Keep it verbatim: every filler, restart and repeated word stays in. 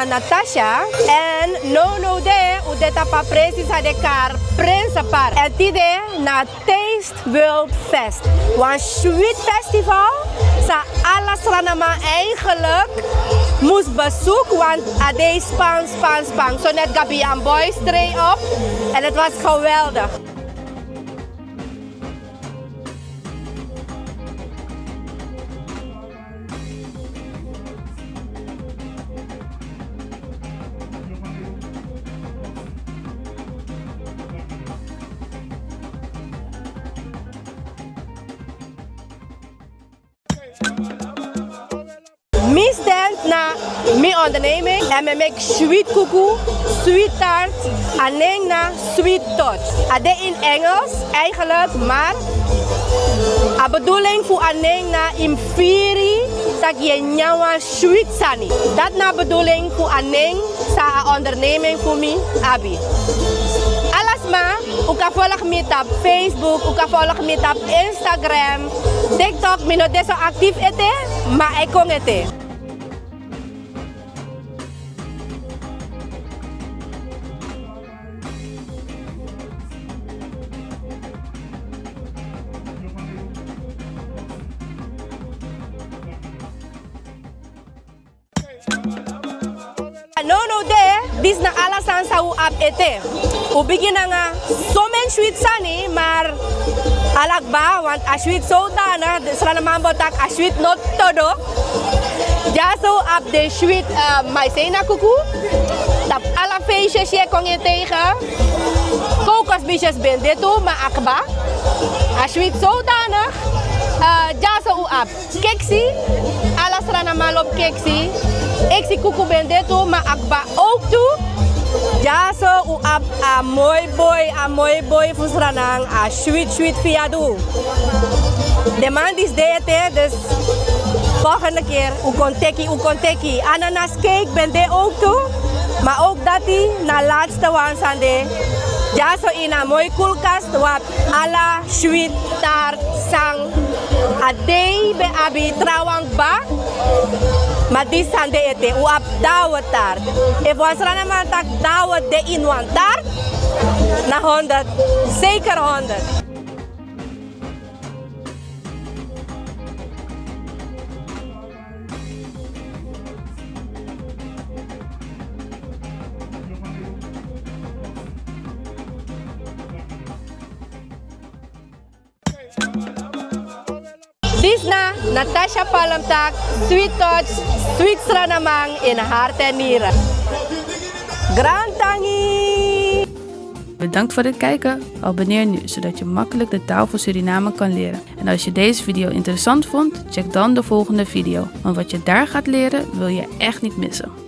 Natasha, en now now de un de tapu a presi san den e kari Prinsenpark. En tide na Taste World Fest. Wan sweet festival san ala Srananman eigenlijk mus bezoek, want a dei span, span, span. Zo net Gabi en Boys treed op. En het was geweldig. Mi stand na mi onderneming en mi e meki sweet kuku, sweet taart, a nen na sweet torte. A de in Engels eigenlijk, maar a bedoeling fu a nen na yu mus firi tak' yu e nyan wan sweet sani. Dati na a bedoeling fu a nen san a onderneming fu mi abi. Ala sma, un kan volg mi tapu Facebook, un kan volg mi tapu Instagram, TikTok. Mi no de so actief ete, ma e kon ete. Now now de, disi na ala sani san un abi ete. Un bigin nanga someni sweet sani, maar ala kba, want a sweet zodanig, de Srananman bo taki a sweet no todo. Dyaso un abi den sweet, eh, maizena kuku. Tapu ala feestjes yu e kon ete, kokosbiesjes ben de tu, ma a kba. A sweet zodanig, eh, dyaso un abi keksi, ala Srananman lobi keksi. Eksi kuku ben de tu, ma a kba ook tu. Dyaso un abi a moi boi, a moi boi fu Sranan, a sweet, sweet fiadu. Den man disi de ete, dus volgende keer un kon teki, un kon teki. Ananas cake ben de ook tu, ma ook dati na laatste wan san de. Dyaso in a moi koelkast un abi ala sweet taart san a dei ben abi trawan kba. Ma disi san de ete, un abi dawet taart. Efu wan Srananman taki dawet de in wan taart, na honderd, zeker honderd. Disi na Natasha Palm taki, sweet touch, sweet Srananman in hart en nieren. Grantangi! Bedankt voor het kijken. Abonneer nu, zodat je makkelijk de taal van Suriname kan leren. En als je deze video interessant vond, check dan de volgende video. Want wat je daar gaat leren, wil je echt niet missen.